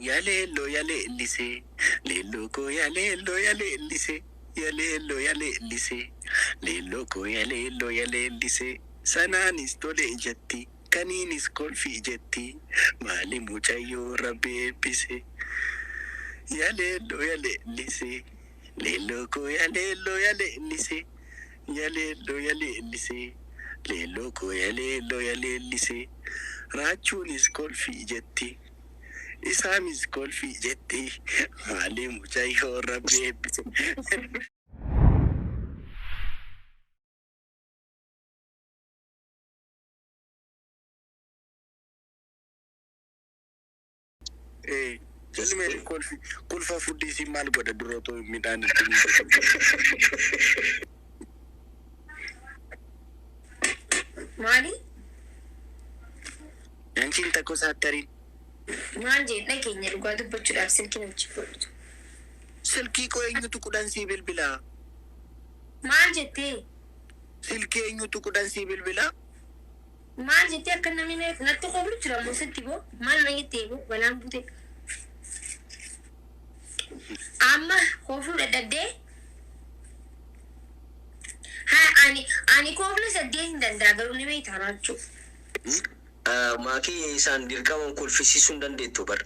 Yaa leelloo yaa leellisee, leelloo koo yaa leelloo yaa leellisee, yaa leelloo yaa leellisee, leelloo koo yaa leelloo yaa leellisee. Sanaanis tole jetti, kaniinis kolfii jetti, maali mucayyoo rabbi eebbise. Yaa leelloo yaa leellisee, leelloo koo yaa leelloo yaa leellisee, yaa leelloo yaa leellisee, leelloo koo yaa leelloo yaa leellisee. Raachuunis kolfii jetti. Isaanis kolfii jetti. Maali mucayyoo rabbi eebbise. Eh, Ilmi kolfi kolfa furdisii maal godha dura otoo midhaan itti hin Maali? Yanchiin takko saattariin. Maal jeen dhageenya dhugaa dubbachuudhaaf silkii namichi godhutu. Silkii koo eenyutu kudhan sii bilbilaa? Maal jettee? Silkii eenyutu kudhan sii bilbilaa? Maal jettee akka namni natti qoblu jira moo sitti boo? Maal na jettee boo? Balaan buute. Amma koofuu dadhabdee? Haa ani koofla 8 hin danda'a garuu ni beektaa raachuu. Maakii isaan dirqamaan kolfisiisuu hin dandeettu bar.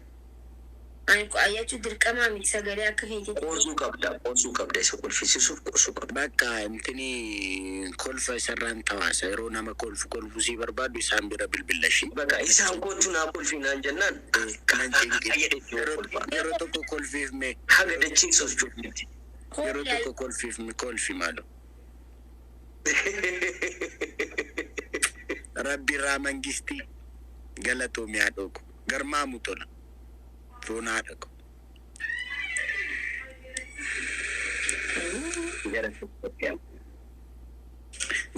Ani ayyachuu dirqamaa miti sagalee akka feetetti. Qoosuu qabda, qoosuu qabda isa kolfisiisuuf qoosuu qabda. Bakka intini kolfa isarraan tawaasa yeroo nama kolfu kolfu sii barbaadu isaan bira bilbilla ishii. Bakka isaan kootu naa kolfi naan jennaan Nan cinqin. jedhetti Yeroo kolfa. yeroo tokko kolfiif mee Haga dachiin sochoofnetti. yeroo Koofla tokko kolfiif mee kolfi maalo. Rabbi irraa mangistii galatoomi haadhoo ko garmaamu tola foon haadha ko.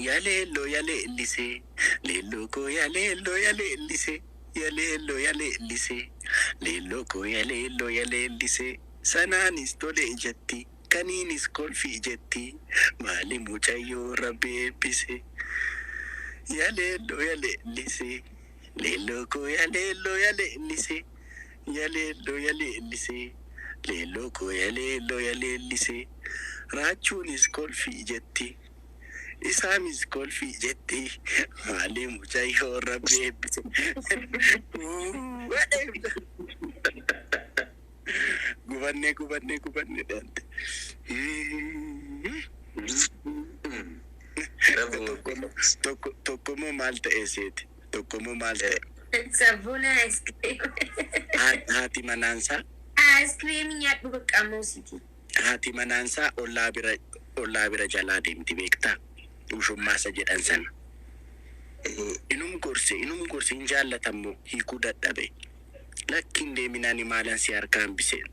Yaa leelloo yaa leellisee leelloo koo yaa leelloo yaa leellisee yaa leelloo yaa leellisee leelloo koo yaa leelloo yaa leellisee. Sanaanis tole jetti kaniinis kolfii jetti maali mucayyoo rabbi eebbise. Yaa leelloo yaa leellisee leelloo koo yaa leelloo yaa leellisee yaa leelloo yaa leellisee leelloo koo yaa leelloo yaa leellisee. Raachuunis kolfii jetti. Isaanis kolfii jetti. Maali mucayyoo rabbi eebbise. Gubannee gubannee gubannee dhaante. Tokkommoo maal ta'e seeti? Tokkommoo maal ta'e? Sabboona ice cream. Haati manaansaa Ice cream nyaadhu bakka moositi. haati manaansaa ollaa bira jalaa deemti beektaa? Ushummaasa jedhan sana. Inum gorse hin jaallatammoo hiikuu dadhabe. Lakkiin deeminaan maalan si harkaa hambisee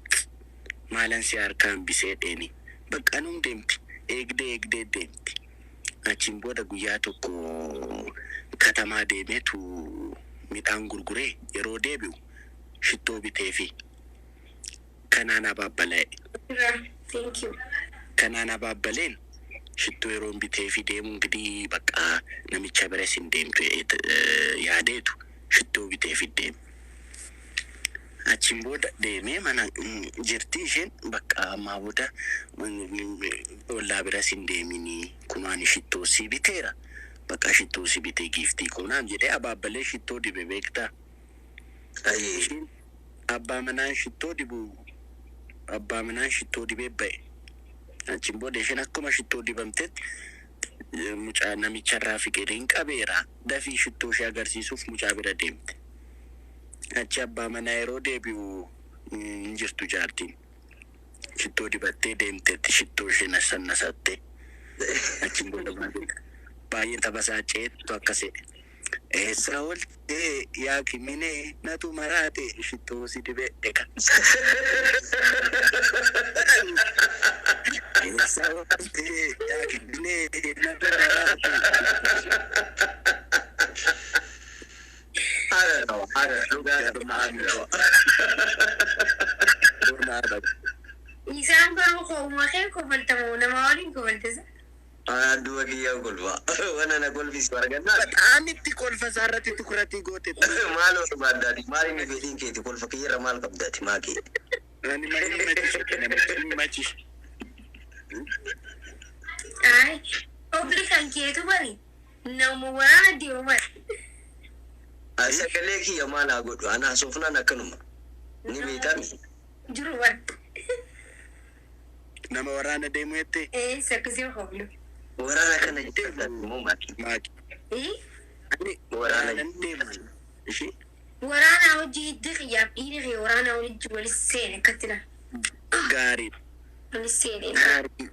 maalan si harkaa hambisee dheeni. Bakka anum deemti eegdee eegdee deemti. Achiin booda guyyaa tokko katamaa deemeetu midhaan gurguree yeroo deebi'u shittoo biteefi kanaan abaabbala'e. Thank you. Kanaan abaabbaleen shittoo yeroo biteefi deemu ingidihi bakka namicha bira isin deemtu yaadeetu shittoo biteefi deema. Achiin booda deemee mana jirti isheen bakka ammaa booda ollaa bira isin deeminii kunaan shittoo si biteera. Bakka shittoo si bitee giiftii kunaam jedhee abaabbalee shittoo dibe beektaa. Isheen abbaa manaan shittoo dibu abbaa manaan shittoo dibee ba'e. Achiin booda isheen akkuma shittoo dibamtetti mucaa namicharraa fiqiriin qabeera. Dafii shittoo ishee agarsiisuuf mucaa bira deemte. Achi abbaa manaa yeroo deebi'u hin jirtu jaartiin. Shittoo dibattee deemteetti shittoo ishee nassannasatte. Achiin booda baay'ee tabasaacceetu akkas jedhe. Eessa ooltee yaa kiminee natu maraate shittoo si dibee dheka. Eessa ooltee yaa kiminee natu maraate. Isaan garuu kooma kee kofaltamoo nama waliin kofaltisa. Adduma kiyyaan kolfa. Waan ana kolfisu argannaan. Bataam itti kolfa isaa irratti tukuratii goote. Maal barbaaddaati? Maal inni fedhiin keeti? Kolfa kiyyarra maal qabdaati? Maakii? Ani mana machisu namichi machisu. Ay, obli kan keetu bari. Nama waraana deemu bari. Sagalee kiyya maal haa godhu? Ana haasofnaan akkanuma. Ni beekami. Jiru bari. Nama waraana deemu jettee Ee, sakkisee hoblu. Waraana kana jechuudha immoo maakii. maaki. Ee, Ani Waraana waraana deema. Ishee waraana hojii hiddi xiyyaaf dhiirri kee waraana walitti wali seene akkatti na. gaarii Wali seene. gaarii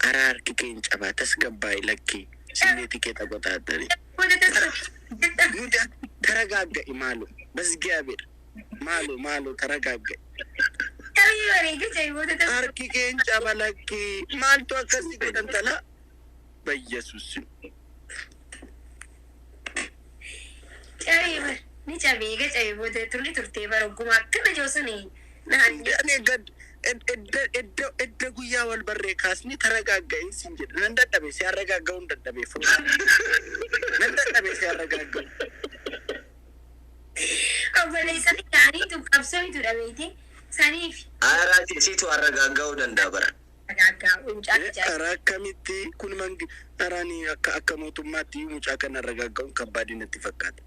araarki keenya cabaa tasgabbaa'e lakkee simmeetii kee taphataattani. Wanta tasgabbaa'e. Nuti taragaagga'i maalo basgiyaabeedha maalo maalo taragaagga'i. Tarii bareeda ta'e wanta tasgabbaa'e. Harki keenya caba lakkee maaltu akkasii godhan tala bayyesuus. Cabee bara. Ni cabee eega cabee booda turni turtee bara ogummaa akkana joosanii naan Ani gad edda edda edda guyyaa wal barree kaasni taragaagga'i sin jedha nan dadhabe si arragaagga'uu hin dadhabe furu nan dadhabe si arragaagga'u. obboleessa isaaniitu qabsootu dhabeete saniif Aaraa situ arragaaggaa'uu danda'a bara. gaaggaa'u mucaa Karaa akkamitti kun mangi araani akka akka mootummaatti mucaa kana arragaagga'uun kabbaadii natti fakkaata.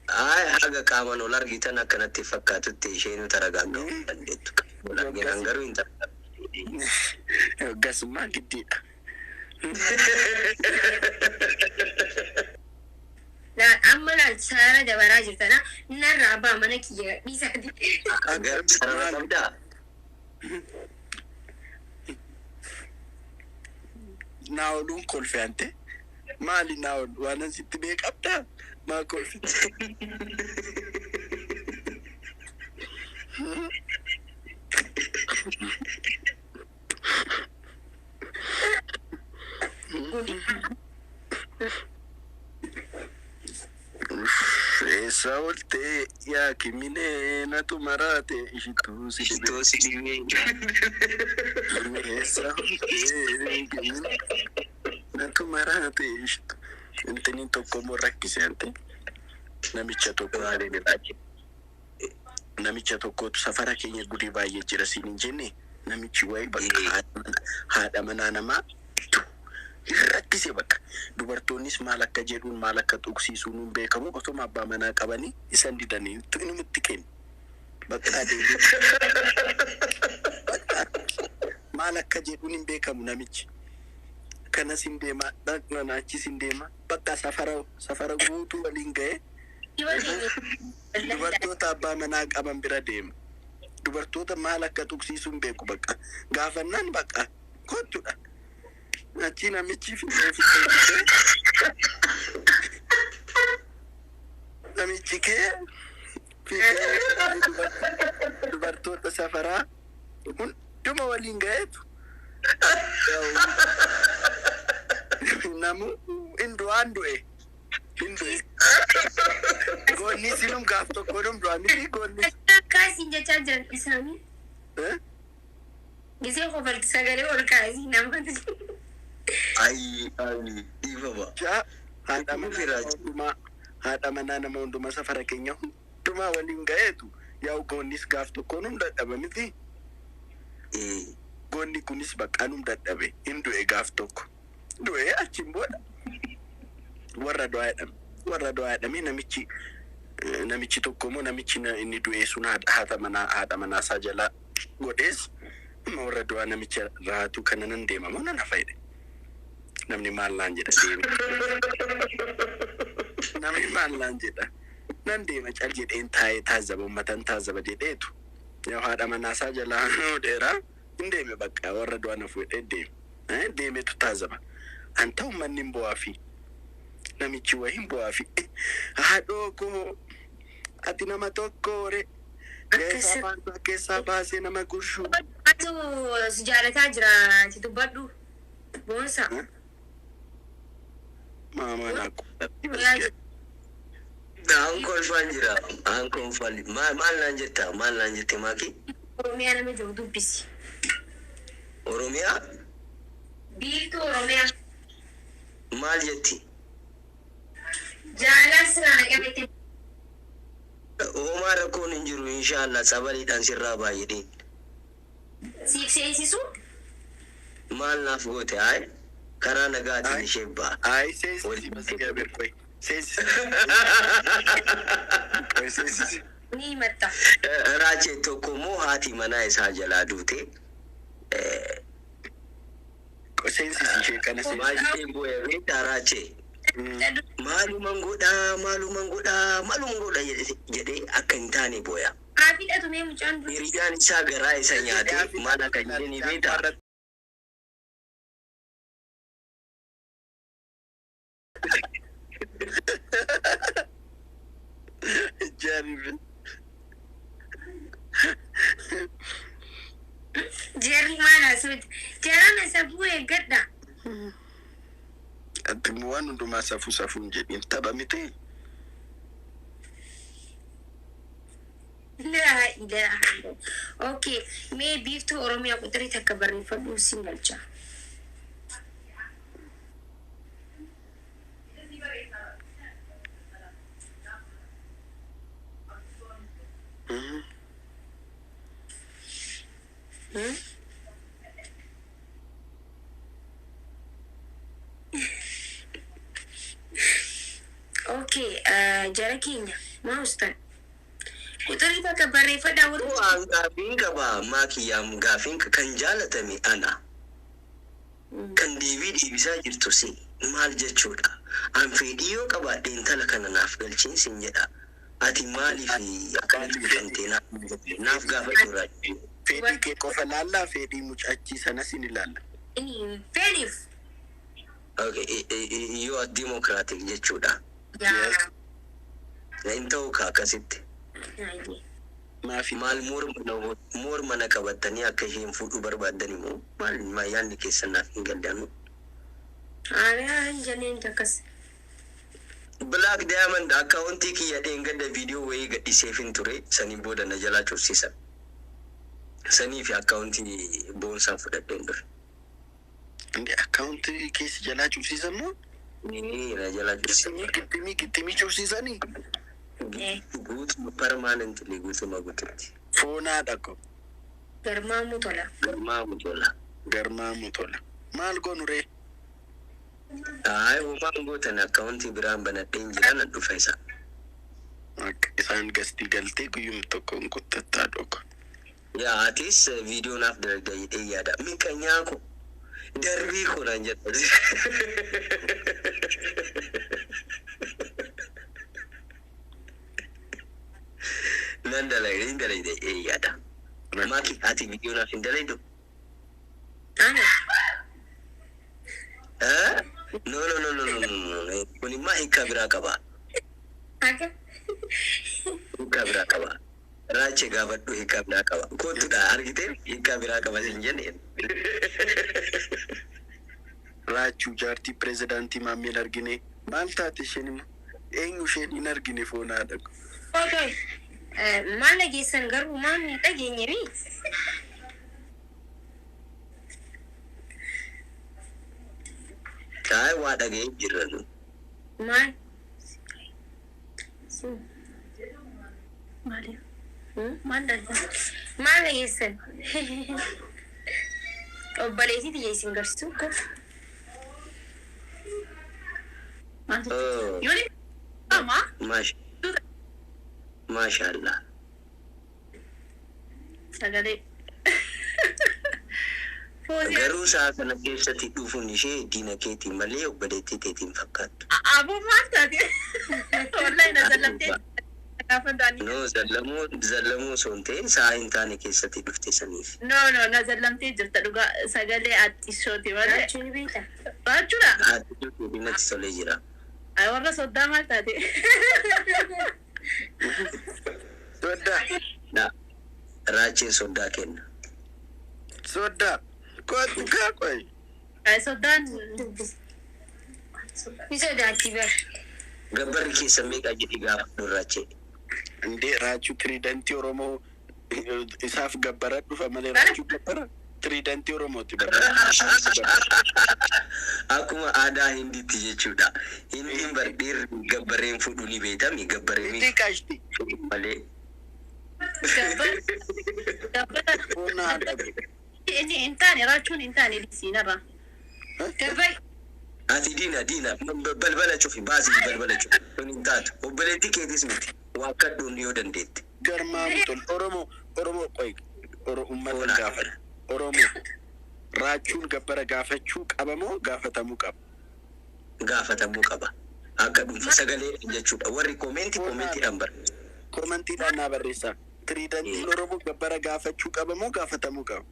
Ay haga qaamaan ol argitan akkanatti fakkaatutti isheen taragaaggaa'uu hin dandeettu. Ol arginan garuu hin taragaaggaa'u. Gasummaa giddiidha. Laal amma laal sarara dabaraa jirtana narraa abbaa mana kiyya dhiisaati. Garuu sarara qabdaa? Naa ooluun kolfe ante maali naa oolu waan an sitti beeqabdaa maa kolfite. Eessa ooltee yaa kiminee natu maraate ishituu si dhibee. Ishitoo si dhibee. Eessa ooltee kiminee natu maraate ishituu. Intini tokko immoo rakkise ante namicha tokko namicha tokkotu safara keenya gudii baay'ee jira siin hin jenne namichi wayi bakka haadha manaa namaa hin rakkise bakka dubartoonnis maal akka jedhuun maal akka tuqsiisuun hin beekamu otuma abbaa manaa qabanii isan didanii inumatti kennu bakka adeemu maal akka jedhuun hin beekamu namichi kanas hin deema dhaqna achis hin deema bakka safara safara guutuu waliin ga'ee dubartoota abbaa manaa qaban bira deema. Dubartoota maal akka tuqsiisuun beeku bakka gaafannaan bakka kottudha. Achi namichi fidee fidee fidee namichi kee fidee dubartoota safaraa hunduma waliin ga'eetu. Namu hin du'aan du'e. Hin du'e. Goonni sinum gaaf tokko num du'a miti goonni. Kaasiin jechaa jiran isaanii Eh? gisee kofalti sagalee ol kaasii namatti. Ayi ayi dhiifama. Ja haadha manaa nama hundumaa haadha manaa nama hundumaa safara keenya hundumaa waliin ga'eetu yaa'u goonnis gaaf tokko num dadhaba miti. Eh, Goonni kunis bakka num dadhabe hin du'e gaaf tokko. Du'e achiin booda warra du'aa jedhame warra du'aa jedhame namichi namichi tokko immoo namichi inni du'e sun haadha manaa isaa jalaa godhees amma warra du'aa namicha raatu kana nan deema moo nan hafa jedhe. Namni maal naan jedha deeme. Namni maal naan jedha nan deema cal jedheen taa'ee taazaba uummatan taazaba jedheetu. Yoo haadha manaa isaa jalaa dheeraa hin deeme bakka warra du'aa na fuudhee deeme. Deemetu taazaba. An ta'u manni hin bu'aafi. Namichi wayii hin bu'aafi. Haadhoo koo ati nama tokkoore. Keessaa baasee keessaa baasee nama gushuu. Atu si jaalataa jira ati dubbadhu. Boonsa. Maamaa naa Aan kolfaan jira. Aan kolfaan. Maal maal naan jetta? Maal naan jette maaki? Oromiyaa nama jiru dubbisi. Oromiyaa? Biiftuu Oromiyaa. Maal jetti? Jaalaan sirraa qabete. Homaa rakkoon hin jiru, inshaallah tsabaliidhaan sirraa baay'edheen. Siif seesisu. Maal naaf goote hayi? Karaa nagaatiin ishee ba'a. Ay, seensisi በእግዚአብሔር ቆይ seensisi ቆይ seensisi. Ni himatta. Raachee tokko immoo haati manaa isaa jalaa duute. Qoy seensisi ishee kana Maal seensisi. jedhee boo'e beektaa raachee? Maaluman godhaa, maaluman godhaa, maaluman godhaa jedhee akka hin taane booya. Haa fidhatu mee mucaan dura. Hiriyyaan isaa garaa isa nyaatee maal akka jedhanii beektaa? Jaariif. Jarri maal haasawti? Jarana safuu eeggadha. Ati waan hundumaa safuu safuun jedhin tapha miti. Laa ilaaha illallah. Okay, mee biiftuu Oromiyaa quxirii takka barreeffadhu siin galcha. Hmm? Okay, jara keenya maa ustan? Quxirii takka barreeffadhaa warri. Waan gaafiin qaba maakiyyaam, gaafiin kan jaalatame ana. Kan deebii deebisaa jirtu si maal jechuudha? An fedhii yoo qabaadhe intala kana naaf galchiin sin jedha. Ati maaliif akkanatti bifamtee naaf gaafachuu raachuu? Fedhii kee qofa laallaa, fedhii mucachii sanas hin ilaalla. Inni hin feeniif. Okay, you are democratic jechuudha. Yaa. Hin ta'u ka akkasitti. Ayyee. Maafi Maal morma na qabattanii akka isheen fuudhuu barbaaddan immoo maal maal yaadni keessan naaf hin gaddanu? Aadaa hin jenneen takkas. Black Diamond akkaawuntii kiyya dheengadda viidiyoo wayii gadhiiseef hin ture, saniin booda na jalaa cufsiisan. Sanii fi akkaawuntii boonsaan fudhadheen ture. Indi akkaawuntii keessa jalaa cufsiisan moo? Ni na jalaa cufsiisan. Gittimii gittimii cufsiisanii? Guutuma permanently, guutuma guututti. Foonaadha ko. Garmaamuu tola. Garmaamu tola. Garmaamu tola. Maal goonu ree? Ay, homaan gootan, akkaawuntii biraan banadheen jira, nan dhufa isa. Akka isaan gastii galtee guyyuma tokko hin kuttattaa dhoko. Yaa, atis viidiyoo naaf dalagda jedhee yaada. Miqanyaa ko darbii ko naan jedha. Nan dalagda, hin dalagda jedhee yaada. Maki, ati viidiyoo naaf hin dalagdu? Ana. Eh? No, no, no, no, no, no, no. Kun immoo hiika biraa qaba. Akka. Hiika biraa qaba. Raache gaafadhu, hiika biraa qaba. Koottudha argitee hiika biraa qaba sin jenne. Raachuu jaartii pirezidaantii maammeen argine maal taate isheen immoo? Eenyu isheen hin argine foonaadha ko. Okay. Maal dhageessan garuu, maal hin dhageenye mi? Taa'ee waa dhaga'ee jirra nu. Maal? Maaliif? Maal dhaggeessa? Maal dhageessan? Obboleettii tiyya isin garsiisuu ko. Maal jechuudha? Oh, Yoo ama Maasha. Maashaallah. Sagalee. Foozii. Garuu sa'a kana keessatti dhufuun ishee diina keetiin malee obboleettii teetiin fakkaattu. Aboo, maal taate? Wallahi na zallamtee gaafa duraanii. No, zallamuu zallamuu osoo hin ta'in sa'a hin taane keessatti dhufte saniif. No, no, na zallamtee jirta dhugaa, sagalee attishooti malee. Raachuu ni beektaa? Raachuudha. Haati keetiin natti tolee jira. Ay, warra soddaa maal taate? Soddaa. Na raacheen soddaa kenna. Soddaa. Kootu kaa qoy. Ay, soddaan. Ni sodaatti bara. Gabbarri keessa meeqa jedhi gaafa raachee. Indee, raachuu tiriidantii Oromoo isaaf gabbara dhufa malee raachuu gabbara. Tiriidantii Oromooti bara. Akkuma aadaa Hindiitti jechuudha. Hindiin bar dhiirri gabbareen fuudhu ni beekami gabbareen Hindii qashti. malee. Gabbara. Foon haadha. Inni hin taane raachuun hin taane siinarra. Gabbara. Ati diina diina balbala cufi baasii balbala cufi kun hin taatu obboleettii keetis miti waakkadhuun yoo dandeette. Garmaamu tol. Oromoo Oromoo qoy. Uummata gaafadha. Oromoo raachuun gabbara gaafachuu qaba moo gaafatamuu qaba? Gaafatamuu qaba. Akka dhuunfa sagalee jechuudha. Warri koomentii koomentiidhaan barreessu. Koomentiidhaan naa barreessaa. Tiriidantiin Oromoo gabbara gaafachuu qaba moo gaafatamuu qaba?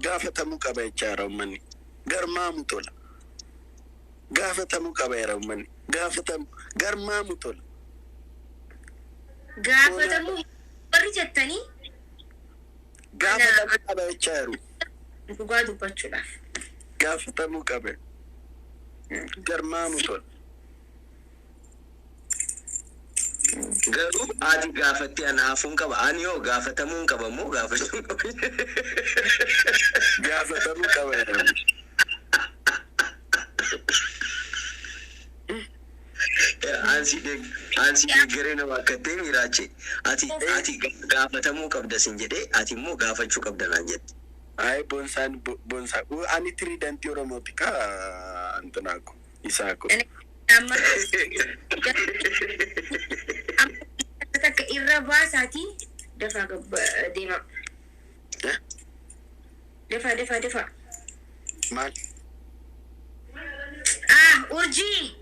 Gaafatamuu qaba jechaadha uummanni. Garmaamu tola. Gaafatamuu qaba jera uummanni. Gaafatamu garmaamu tola. Gaafatamuu warri jettanii Gaafatamuu qaba jechaa jiru. dhugaa dubbachuudhaaf. Gaafatamuu qaba. Garmaamu tola. Garuu ati gaafattee ana hafuun qaba. Ani yoo gaafatamuu hin qaba moo gaafachuu qaba? Gaafatamuu qaba jera. Ansi deeggaree nama akka ta'e miiraache. Ati ati gaafatamuu qabda sin jedhee ati immoo gaafachuu qabda naan jette. Ay boonsaan boonsaa ani tiriidantii Oromooti ka antinaa ko isaa ko. Amma takka irra baasaatii dafaa deema. Dafaa dafaa dafaa. Maal? Ah urjii.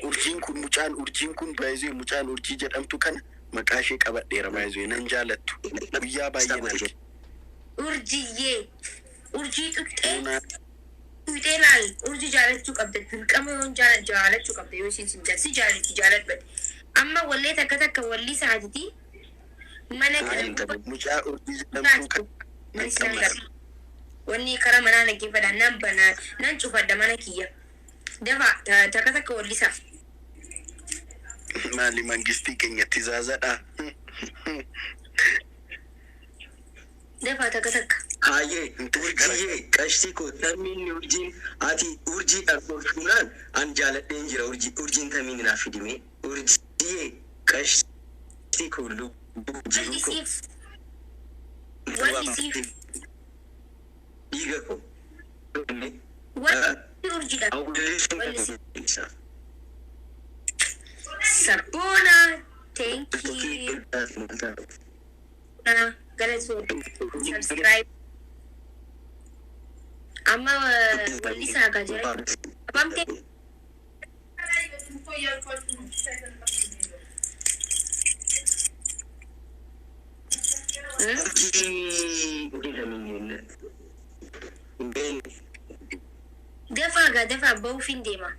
Urjiin kun mucaan urjiin kun baay'ee mucaan urjii jedhamtu kana maqaa ishee qabadheera baay'ee nan jaalattu. Guyyaa baay'ee nan Urjiyyee. Urjii tuqxee tuqxee laal urjii jaalachuu qabda dirqama yoon jaalachuu qabda yoo isin si jaalatti jaaladhate. Amma wallee takka takka wallii saatiti mana kana Mucaa urjii jedhamtu kana wanni karaa manaa dhaggeeffadha nan banaa nan cufadha mana kiyya. Dafa takka takka wallisa. Maali mangistii keenya tizaazadha. Dafa takka takka. Hayyee urjiyyee qashtii koo tamiin urjiin ati urjiidhaan kolfuunaan an jaaladheen jira urjii urjiin tamiin naaf fidime urjiyyee qashtii koo lubbuu jiru koo Wallisiif. Wallisiif. Dhiiga koo. Walli urjiidha. Sabboona. Thank you. Galatoo. Subscribe. Amma wallisaa gaa jira. Qabamtee. Dafaa gaa dafaa bahuuf hin deema.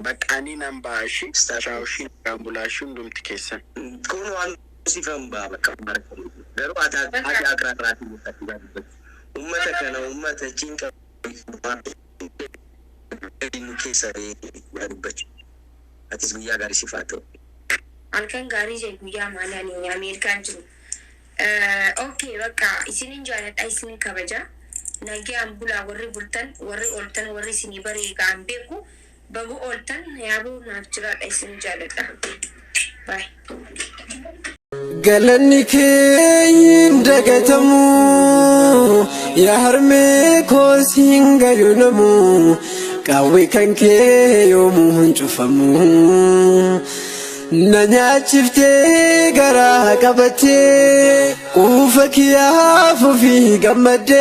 Bakka ani nan ba'a ishee shaawushiin gaambulaashii hundumti keessan. Kun waan sifan ba'a bakka garuu ati akiraarraatii ummata kana ummata cinqa nu keessa dubbachuu. Atis guyyaa gaarii siif haa ta'u. Halkan gaarii jee guyyaa maali ani Ameerikaan jiru. Okay bakka isinin jaaladha isinin kabaja. Nagaan bulaa warri bultan warri ooltan warri isinii bareegaan beeku bagu ooltan yaabuu naaf jiraadha isin jaaladha. Bye. Galanni kee hin dagatamu yaa harmee koo siin galuunamu qawwee kan kee yoomuu hin cufamu. Na nyaachiftee garaa qabattee quufa kiyyaaf ofii gammaddee.